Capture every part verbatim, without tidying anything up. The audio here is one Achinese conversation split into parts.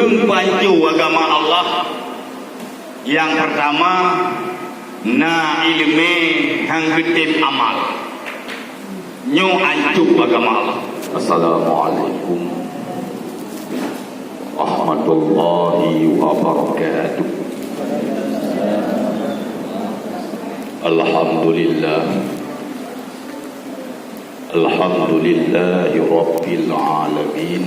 Peunanco agama Allah, nyang peurtama, na iéleumé han geutem amal. Nyoe anco agama Allah. Assalamualaikum warahmatullahi wabarakatuh. Alhamdulillah. Alhamdulillahi rabbil alamin.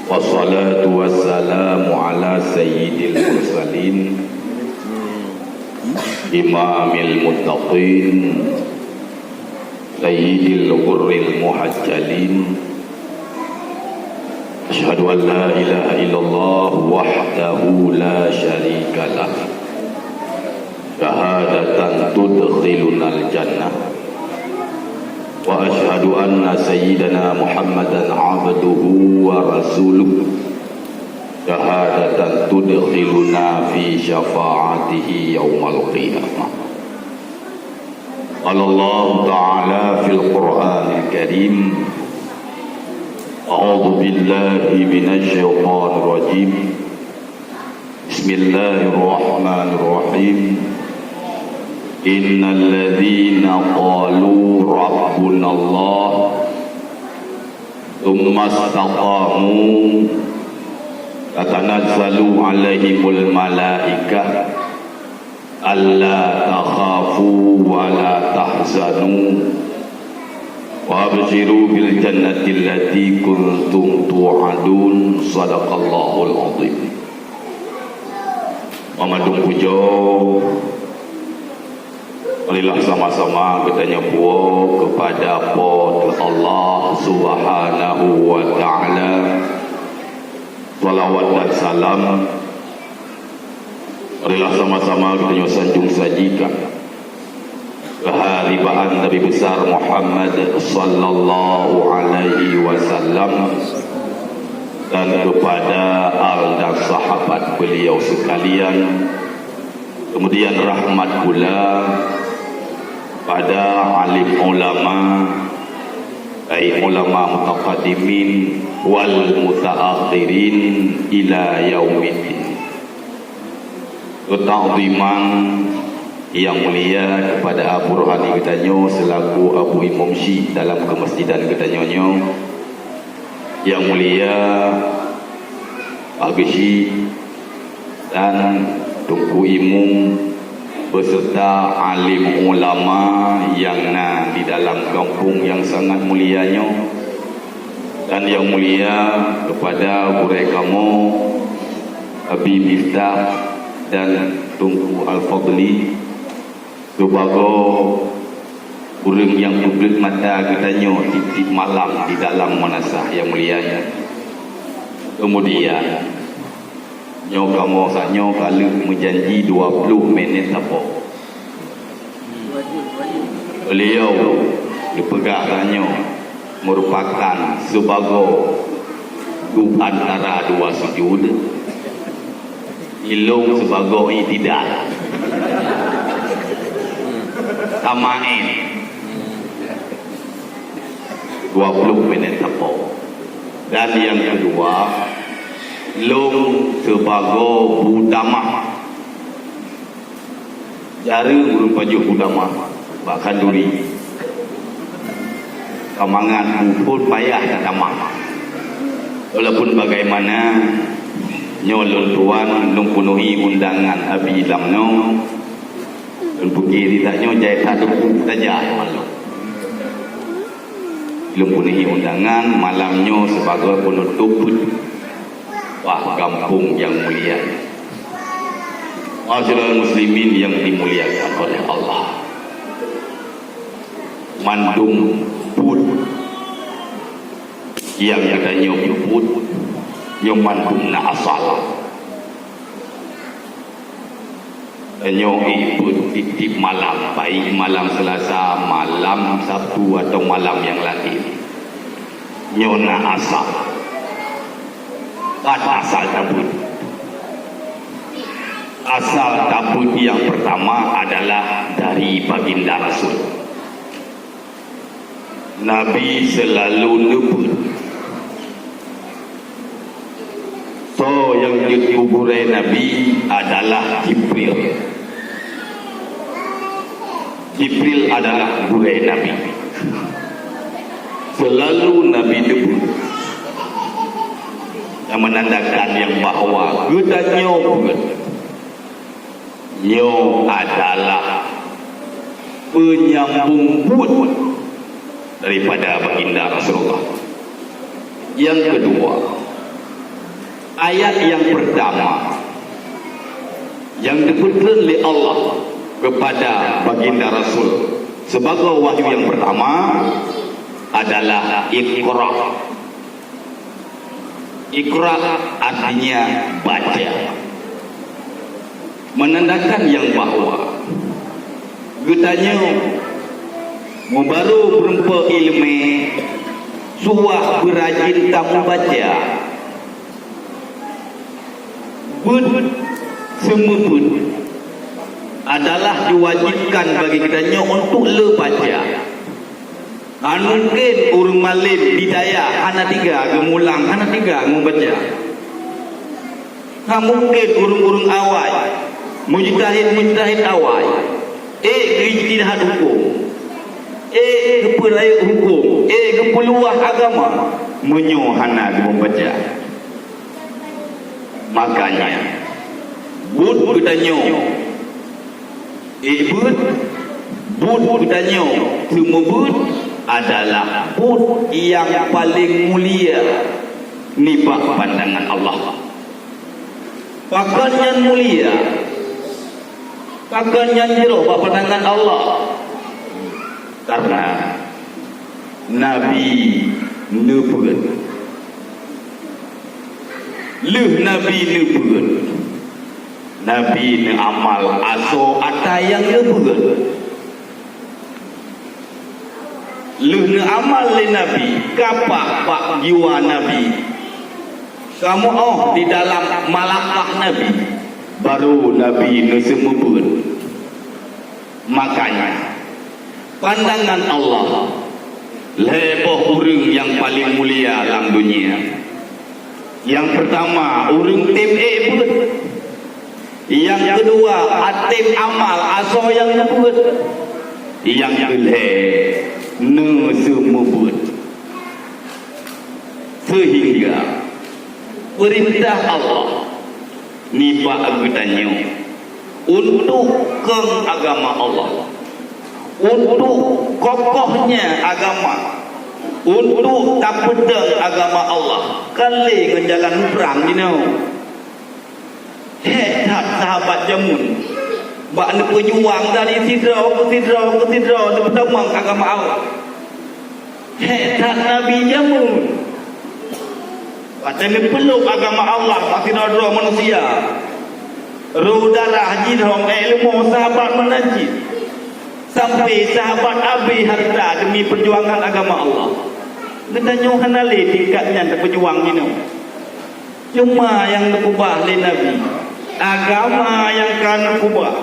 Wassalatu wassalamu ala sayyidil mursalin, imamil muttaqin, sayyidil ghurril muhajjalin. Asyhadu an la ilaha illallah wahdahu la syarika lah. Syahadatan tudkhilunal jannah. Wa asyhadu anna sayyidana Muhammadan abduhu wa rasuluh. Syahadatan tudkhiluna fi syafa'atihi yaumal qiyamah. Qala Allahu ta'ala fil Qur'anil Karim, a'udzu billahi minasy syaithanir rajim. Bismillahirrahmanirrahim. Innal ladzina qalu rabbunallah tsumma istaqamu tatanazzalu 'alaihimul malaikah alla takhafu wa la tahzanu wa absyiru bil jannati allati kuntum tu'adun. Sadaqallahul azim. Meumandum pujoe, marilah sama-sama geutanyoe puwoe keupada Po teu Allah Subhanahu wa Ta'ala. Salawat dan salam marilah sama-sama geutanyoe sanjong sajikan keuharibaan Nabi Besar Muhammad sallallahu alaihi wasallam dan kepada al dan sahabat beliau sekalian, kemudian rahmat pula pada alim ulama, baik ulama mutaqaddimin wal mutaakhirin ila yaumiddin. Keuta'ziman nyang mulia kepada Abu Rohani geutanyoe selaku Abu Imum Syiek dalam keumasjidan geutanyoe nyoe. Nyang mulia Pak Geuchik dan Teungku Imum beserta alim ulama nyang na di dalam gampông nyang sangat mulia nyoe. Dan nyang mulia kepada gurée kamoe, Abi Miftah dan Teungku Al-Fadli, sibagoe ureuëng nyang peugét mata geutanyoe tieb-tieb malam di dalam meunasah nyang mulia nyan. Kemudian, nyoe kamoe saat nyoe ka lheueh meujanji dua ploh minét sapo. Beliau geupeugah tanyoe meurupakan sibagoe di antara dua sujud, ilong sibagoe i'tidal. Tama'in. Dua ploh minét sapo. Dan nyang keudua, lôn sibagoe bu tamah. Jareueng ureuëng pajoh bu tamah bak khanduri. Ka mangat bu phon payah tatamah. Walaupun bagaimana, nyoe lôn tuan lôn peunuhi undangan Abi lam nyoe. Lôn peuki di tanyoe jai that teupeu tajak malam. Lôn peunuhi undangan malam nyoe sibagoe peunutôp bak gampông nyang mulia. Ma'asyiral muslimin yang dimuliakan oleh Allah. Mandum buet nyang geutanyoe peubuet, nyoe mandum na asal. Nyoe ibuet tieb-tieb malam, baik malam Selasa, malam Sabtu atau malam nyang laén. Nyoe na asal. Pat asal tabeuet? Asal tabeuet nyang pertama adalah dari Baginda Rasul. Nabi selalu neubeuet. Soe nyang jeuet keu gurée Nabi adalah Jibril. Jibril adalah gurée Nabi. Seulalu Nabi teupeu. Nyang meunandakan nyang bahwa geutanyoe buet nyoe adalah peunyambong buet daripada Baginda Rasulullah. Nyang keudua, ayat nyang peurtama nyang geupeutreun lé Allah keupada Baginda Rasul sibagoe wahyu nyang peurtama adalah Iqra. Iqra artinya baca. Meunandakan nyang bahwa geutanyoe meubarô meurumpok iéleumé suwah beurajin tameubaca. Beuet seumeubeuet adalah diwajibkan bagi geutanyoe untuk le baca. Hana mungken ureuëng malem di dayah hana tiga geumulang, hana tiga geumubaca. Hana mungken ureuëng-ureuëng awai, mujtahid-mujtahid awai, ék geuijtihad huköm, ék geupeurayeuk huköm, ék geupeuluwah agama, meunyoe hana geumubaca. Makanya, buet geutanyoe, ék beuet, buet geutanyoe seumeubeuet adalah buet nyang paleng mulia nibak pandangan Allah. Pakon nyan mulia? Pakon nyan jroh bak pandangan Allah? Karena Nabi neubeuet. Lheueh Nabi neubeuet, Nabi neuamal asoe ata nyang neubeuet. Lheueh neuamal lé Nabi, kapah bak jiwa Nabi, kamoe di dalam malakah Nabi, baru Nabi neuseumeubeuet. Makanya, pandangan Allah lhée boh ureuëng nyang paleng mulia lam dunia. Nyang peurtama, ureuëng tem ék beuet. Nyang keudua, atem amal asoe nyang neubeuet. Nyang keulhée, neuseumeubeuet. Seuhingga peurintah Allah nibak geutanyoe untuk kong agama Allah, untuk kokohnya agama, untuk tapeudong agama Allah, ka lé ngon jalan prang jinoe. Hék that sahabat jameun bak neupeujuang dari sidroe keu sidroe keu sidroe neupeutamong agama Allah. Hék that Nabi jameun, watée neupeulok agama Allah bak sidroe-droe manusia, roh darah jih lom ék leumo sahabat meunan cit, sampai sahabat abéh hareuta deumi peujuangan agama Allah. Geutanyoe hana lé tingkat nyan tapeujuang jinoe. Cuma nyang neukeubah lé Nabi, agama nyang ka neukeubah,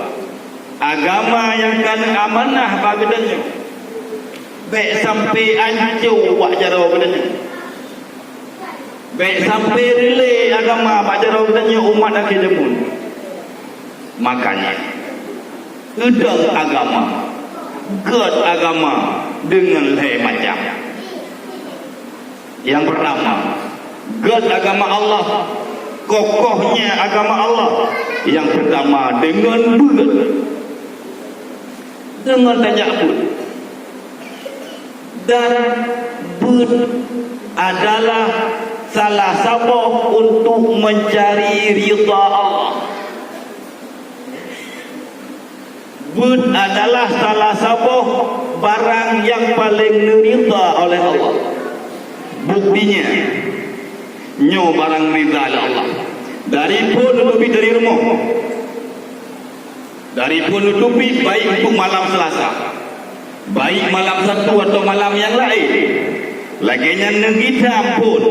agama nyang ka neuamanah bak geutanyoe. Bék sampai ancô bak jaroe geutanyoe. Bék sampai reulée agama bak jaroe geutanyoe umat akhé jameun. Makanya, eudong agama, gét agama deungon lhée macam. Nyang peurtama, gét agama Allah, kokohnya agama Allah. Nyang peurtama deungon beuet, deungon tajak beuet. Dan beuet adalah salah saboh untuk mencari ridha Allah. Beuet adalah salah saboh barang nyang paleng neuridha oleh Allah. Buktinya, nyoe barang ridha lé Allah. Dari phon neuteubiet dari rumoh, dari phon neuteubiet baik untuk malam Selasa, baik malam Sabtu atau malam nyang laén. Lagée nyan neugita phon.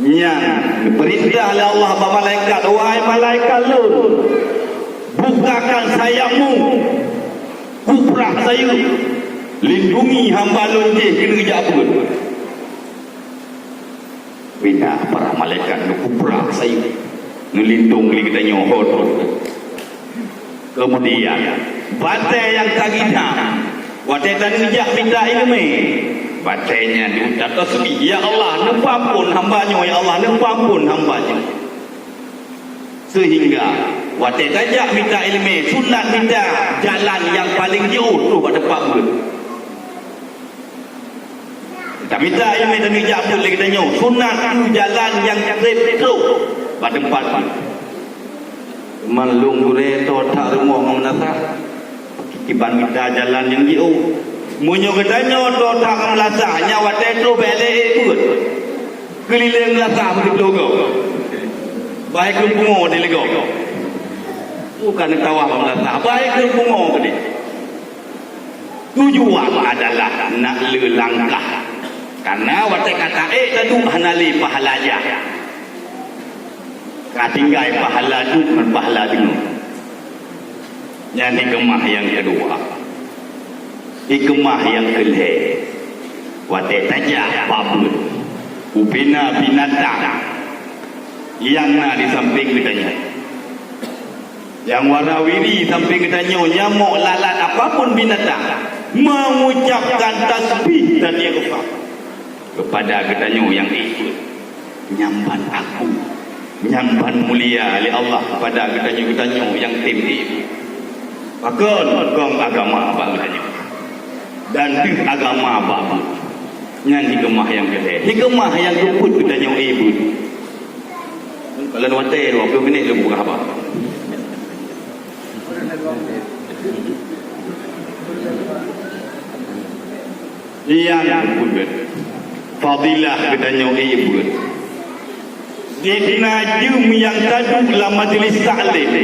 Nyan geupeurintah lé Allah bak malaikat, "Wahai malaikat Lôn, bukakan sayapmu, kuprah sayeuep, lindungi hamba Lôn jih keuneuk jak beuet." Nah, para malaikat neukubra sayeuep, neulindong lé geutanyoe ho troh. Keumudian, batée nyang taginang, watée taneuk jak mita iéleumé, batée nyan diucap tasbih, "Ya Allah, neupeuamphon hamba nyoe, ya Allah, neupeuamphon hamba nyoe." Seuhingga watée tajak mita iéleumé, sunat mita jalan nyang paleng jiôh troh bak teumpat beuet. Tamita iéleumé taneuk jak beuet lé geutanyoe, sunat keu jalan nyang treb troh bak teumpat beuet. Teuma lôn gurée tô that rumoh ngon meunasah, kiban mita jalan nyang jiôh. Meunyoe geutanyoe tô that ngon meunasah, nyan watée troh bék lé ék beuet. Keulileng meunasah beutôi gob. Bah ék keuneuk pungo di leugob. Bukan tawa bak meunasah, bah ék keuneuk pungo keudéh. Tujuan adalah nak le langkah. Karena watée ka taék taduek hana le pahala jak. Ka tinggai pahala duek ngon pahala deungoe. Nyan hikmah nyang keudua. Hikmah nyang keulhée, watée tajak bak beuet, ubena binatang nyang na di sampéng geutanyoe. Nyang warawiri sampéng geutanyoe, nyamok, lalat, apapun binatang, mengucapkan tasbih dan istighfar kepada geutanyoe nyang ék beuet. Nyan ban aku, nyan ban mulia lé Allah kepada geutanyoe-geutanyoe nyang tem ék beuet. Pakon? Kong agama bak geutanyoe dan deuh agama bak beuet. Nyan hikmah nyang keulhée. Hikmah nyang keupeuet geutanyoe ék beuet. Kalau watée dua puluh minit lom buka haba. Nyan peuet fadilah geutanyoe ék beuet. Di na jeuem nyang taduek lam majlis taklim.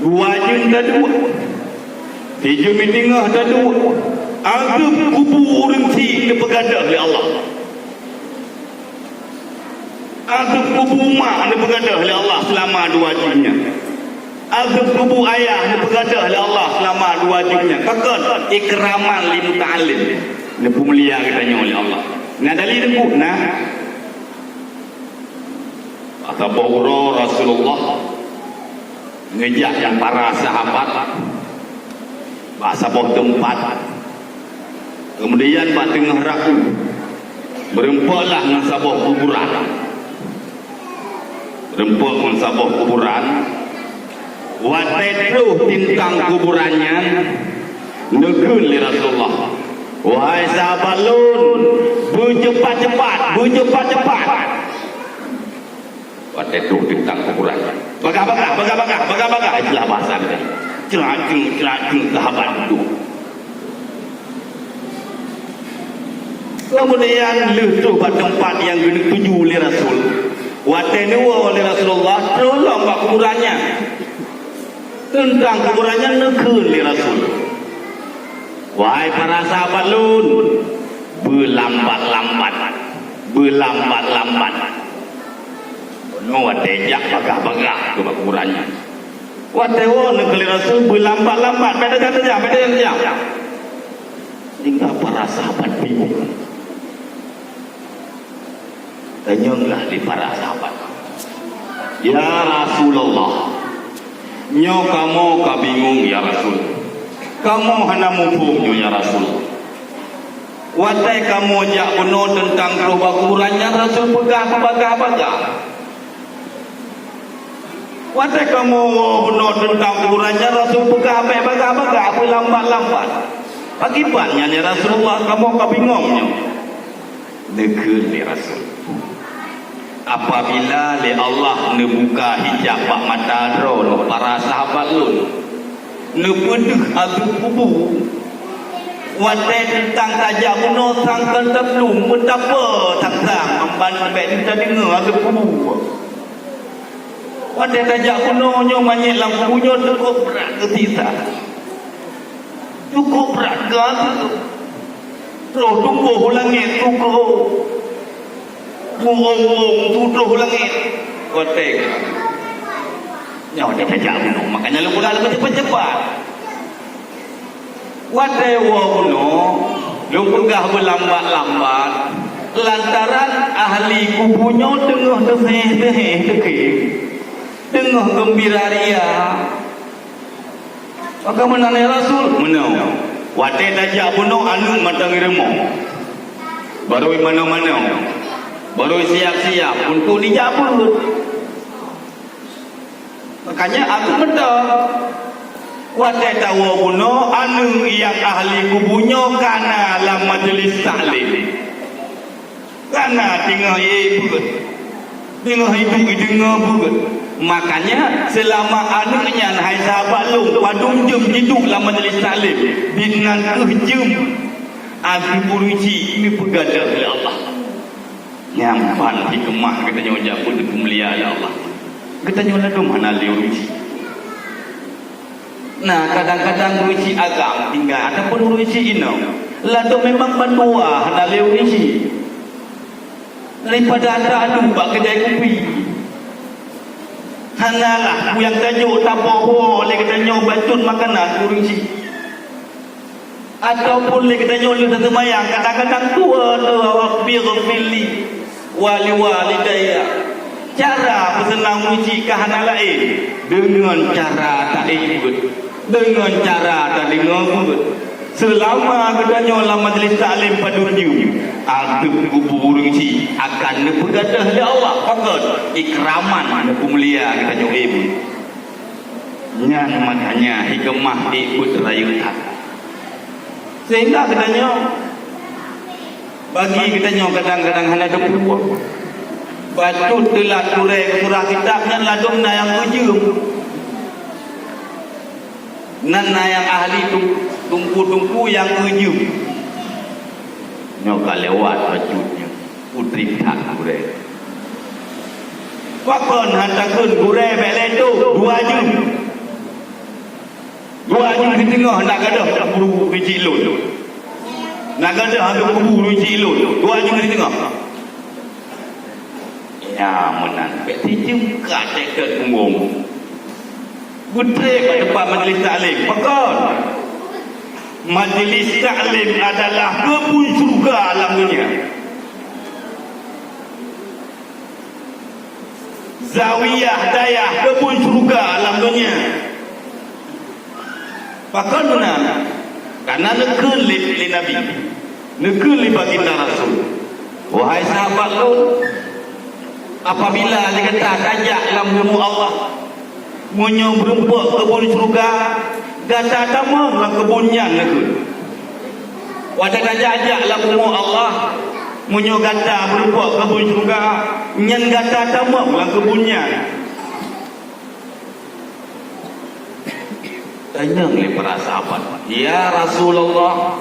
Dua jeuem taduek. Sijeuem di teungoh taduek. Azeueb kubu ureuëng syiek neupeugadôh lé Allah. Azeueb kubu mak neupeugadôh lé Allah seulama dua jeuem nyan. Azeueb kubu ayah neupeugadôh lé Allah seulama dua jeuem nyan. Pakon? Ikraman li muta'allim. Neupeumulia geutanyoe lé Allah. Na dalil teungku? Na. Saboh uroe Rasulullah neujak ngon para sahabat bak saboh teumpat. Keumudian bak teungoh raku, meurumpoklah ngon saboh kuburan. Meurumpok ngon saboh kuburan. Watée troh teuntang kuburan nyan, neukheun lé Rasulullah, "Wahai sahabat lôn, beuceupat-ceupat, beuceupat-ceupat!" Watée troh teuntang kuburan nyan, bagah-bagah, bagah-bagah, bagah-bagah, istilah bahasa geutanyoe. Ceuracung, ceuracung sahabat dudoe. Keumudian lheueh troh bak teumpat nyang geuneuk tuju lé Rasul, watée neuwoe lé Rasulullah, troh lom bak kuburan nyan. Teuntang kuburan nyan neukheun lé Rasul, "Wahai para sahabat lôn, beulambat-lambat, beulambat-lambat." Nyoe watée jak bagah-bagah keu bak kuburan nyan. Watée woe neukheun lé Rasul, "Beulambat-lambat, bék tajam-tajam, bék tajam-tajam." Sehingga para sahabat bingung. Tanyonglah di para sahabat, "Ya Rasulullah, nyoe kamoe ka bingung, ya Rasul. Kamoe hana muphom nyoe, ya Rasul. Watée kamoe jak bunoe teuntang troh bak kuburan nyan, Rasul peugah beubagah-bagah. Watée kamoe bunoe teuntang kuburan nyan, Rasul peugah bék bagah-bagah, beulambat-lambat. Pakriban nyan, ya Rasulullah, kamoe ka bingong nyoe." Neukheun lé Rasul, "Apabila lé Allah neubuka hijab bak mata droeneuh, para sahabat lôn, neupeudeuh azeueb kubu, watée teuntang tajak bunoe sang kon tablum, meutabah sang-sang, ban bék tadeungoe azeueb kubu. Watée tajak bunoe nyoe manyét lam kubu nyoe cukôp brat keu siksa. Cukôp brat keu azeueb. Troh tuboh u langét, tuboh muông-muông tuboh u langét." Watée nyoe watée tajak bunoe, makanya lôn peugah lôn cepat-cepat. Watée woe bunoe, lôn peugah beulambat-lambat. Lantaran ahli kubu nyoe teungoh teuséh-séh teuke, teungoh geumbira ria. Maka meunan, "Ya Rasul, meunoe, watée tajak bunoe aneuëk mantong i rumoh, barô manoe-manoe, barô siab-siab untuk dijak beuet." Makanya aku meudoe, watée tawoe bunoe aneuëk nyang ahli kubu nyoe kana lam majeulis taklim. Kana teungoh ié beuet, teungoh iduek ideungoe beuet. Makanya seulama aneuëk nyan hai sahabat lôn padum jeuem jiduek lam majeulis taklim, dinan kheueh jeuem ateueh ureuëng chik neupeugadôh lé Allah. Nyan ban hikmah geutanyoe jak beuet dipeumulia lé Allah. Geutanyoe ladôm hana lé ureuëng chik. Nah, kadang-kadang ureuëng chik agam tinggai ataupun ureuëng chik inong, ladôm memang bandua hana lé ureuëng chik. Daripada ata adu bak keudai kupi. Hana lah, peue nyang tajok taboh-boh lé geutanyoe bacut makanan ureuëng chik. Ataupun lé geutanyoe lheueh taseumayang, kadang-kadang, "Tuhan, Rabbighfirli wa liwalidayya." Cara peuseunang meucik ka hana laén, deungon cara taék beuet, deungon cara tadeungoe beuet. Seulama geutanyoe lam majlis taklim padum jeuem, ateueh kubu ureuëng chik akan neupeugadôh lé Allah pakon ikraman, neupeumulia geutanyoe ék beuet. Nyan makanya hikmah ék beuet rayeuk that. Sehingga geutanyoe, bagi geutanyoe kadang-kadang hana teupeue, bacut teulat gurée geusurah kitab nyan ladôm na nyang keujeuem. Nan na nyang ahli tung-, teungku-teungku nyang keujeuem. Nyoe ka lewat bacut nyoe, udeb that gurée. Pakon hana takheun gurée bék lé tôh, dua jeuem. Dua jeuem siteungoh nak gadôh guru ureuëng chik lôn. Nak gadôh ateueh kubu ureuëng chik lôn. Dua jeuem siteungoh. Ya, meunan. Bék sijeuem ka teuket punggong. Beutrép bak teumpat majlis taklim. Pakon? Majlis taklim adalah keubun syurga alam dunia. Zawiyah dayah keubun syurga alam dunia. Pakon meunan? Karena neukheun lé, lé Nabi, neukheun lé Baginda Rasul, "Wahai sahabat lôn, apabila lé gata tajak lam rumoh Allah, meunyoe meurumpok keubun syurga, gata tamong lam keubun nyan," neukheun. Watée tajak-jak lam rumoh Allah, meunyoe gata meurumpok keubun syurga, nyan gata tamong lam keubun nyan. Tanyong lé para sahabat, "Ya Rasulullah,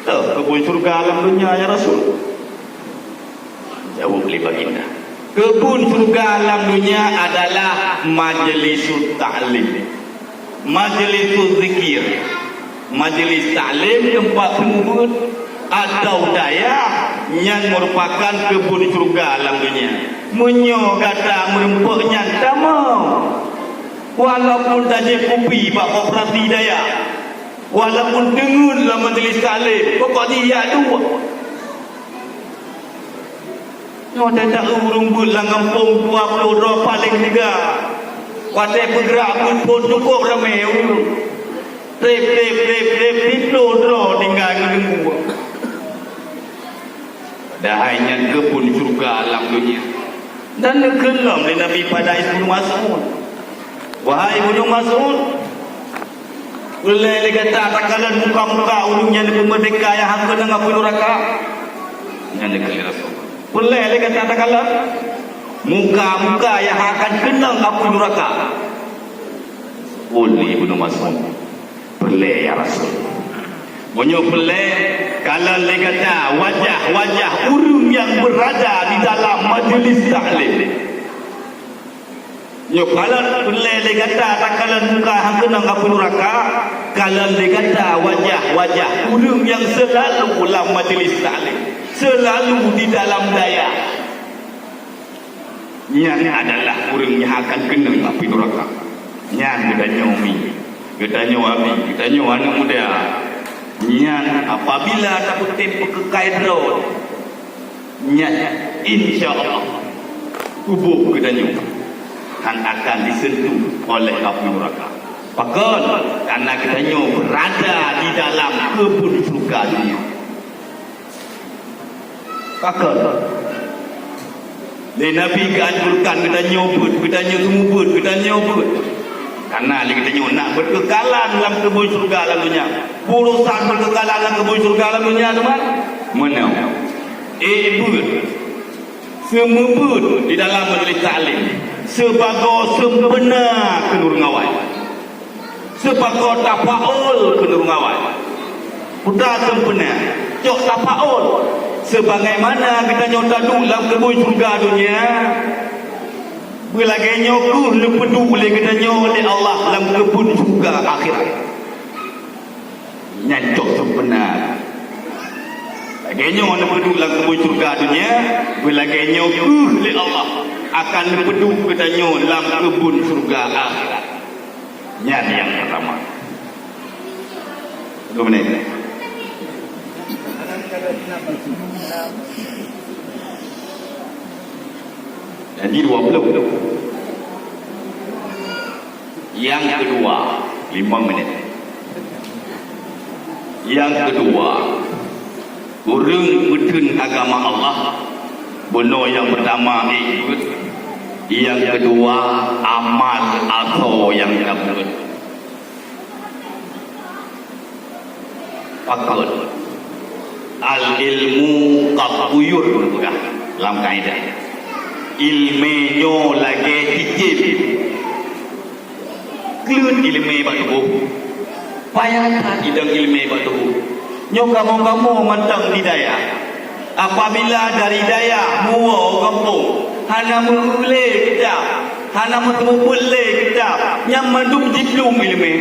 toh keubun syurga alam dunia, ya Rasul?" Jaweueb lé Baginda, "Keubun syurga alam dunia adalah majlisut taklim, majlisut zikir." Majlis taklim teumpat peungeubeuet atau dayah nyan meurupakan keubun syurga lam donya. Meunyoe gata meurumpok nyan tamong, walaupun tajép kupi bak koperasi dayah, walaupun teungeut lam majlis taklim, pokok jih jak duek. Nyoe teuntang ureuëng beuet lam gampông dua ploh droe paléng teuga. Watée peugrak beuet phon cukôp ramé ureuëng. Trép, trép, trép, trép, siploh droe tinggai ngon deungoe. Padahai nyan keubun syurga lam donya. Dan neukheun lom lé Nabi pada Ibnu Mas'ud, "Wahai Ibnu Mas'ud, peureulée lé gata takalon muka-muka ureuëng nyang neupeumeurdeka nyang hana keunong apui nuraka?" Nyan neukheun lé Rasul. "Peureulée lé gata takalon muka-muka nyang hana keunong apui nuraka?" Ulée Ibnu Mas'ud, "Peureulée, ya Rasul." "Meunyoe peureulée, kalon lé gata wajah-wajah ureuëng nyang beurada di dalam majlis taklim." Nyoe kalon peureulée lé gata takalon muka hana keunong apui nuraka, kalon lé gata wajah-wajah ureuëng nyang seulalu lam majlis taklim, seulalu di dalam dayah. Nyan adalah ureuëng nyang akan keunong apui nuraka. Nyan geutanyoe mi, geutanyoe abi, geutanyoe aneuëk muda. Nyan apabila tapeutem peukeukai droe, Nyan, insya Allah, tuboh geutanyoe hana akan jiseuntuh oleh apui nuraka. Pakon? Karena geutanyoe beurada di dalam keubun syeuruga dunia. Pakon? Lé Nabi geuanjurkan geutanyoe beuet, geutanyoe seumeubeuet, geutanyoe beuet. Karena lé geutanyoe na beukeukalan lam keubun syeuruga lam dunia. Urosan beukeukalan lam keubun syeuruga lam dunia, teuma? Meunoe. Eh, beuet. Seumeubeuet di dalam majlis taklim. Sibagoe seumpeuena keuneureueng awai. Sibagoe tafaul keuneureueng awai. Peue seumpeuena, cok tafaul. Sebagaimana geutanyoe taduek lam keubun syeuruga dunia, beulagée nyoe kheueh neupeuduek lé geutanyoe lé Allah lam keubun syeuruga akhirat. Nyan cok seumpeuena. Lagée nyoe neupeuduek lam keubun syeuruga dunia, beulagée nyoe kheueh lé Allah akan neupeuduek geutanyoe lam keubun syeuruga akhirat. Nyan nyang peurtama. Dua menit. Jadi dua puluh. Nyang keudua, lima menit. Nyang keudua, ureuëng meutheun agama Allah, bunoe nyang peurtama ék beuet, nyang keudua amal asoe nyang ka beuet. Pakon? Al-ilmu kattuyur, geupeugah lam kaidah. Ileumé nyoe lagée cicém. Kleuet ileumé bak tuboh. Payah that idong ileumé bak tuboh. Nyoe kamoe-kamoe mantong di dayah. Apabila dari dayah meuwoe u gampông, hana meu-eu lé kitab, hana meuteumé lé kitab, nyan mandum jiplueng ileumé.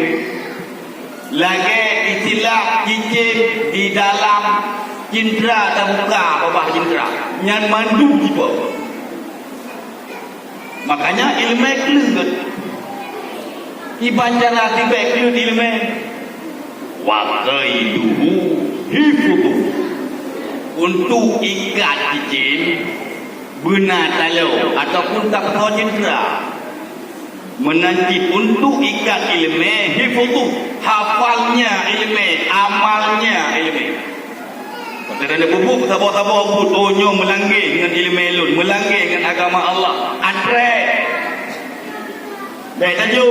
Lagée istilah cicém di dalam cintra tabuka babah cintra, nyan mandum jipoh. Makanya ileumé kleuet. Kiban cara sibék kleuet ileumé? Wa qaiduhu hifdhu. Untuk ikat cicém beuna taloe ataupun tapeusoe cintra. Meunan cit untuk ikat ileumé hifdhu, hafalnya ileumé, amalnya ileumé. Watée na peubuet saboh-saboh buet, oh, nyoe meulangge ngon ileumé lôn, meulangge ngon agama Allah. Antre. Bék taju.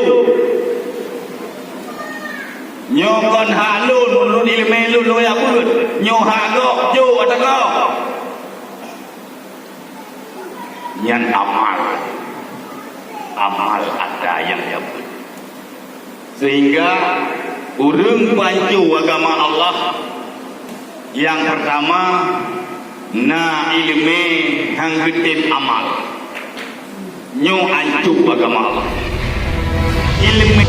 Nyoe kon hak lôn, lôn ileumé lôn, lôn jak beuet. Nyoe hak gob, jok ateueh gob. Nyan amal. Amal atra nyang jabeuet. Sehingga ureuëng panco agama Allah, nyang peurtama, na ileumé han geutem amal. Nyoe anco agama Allah. Ileumé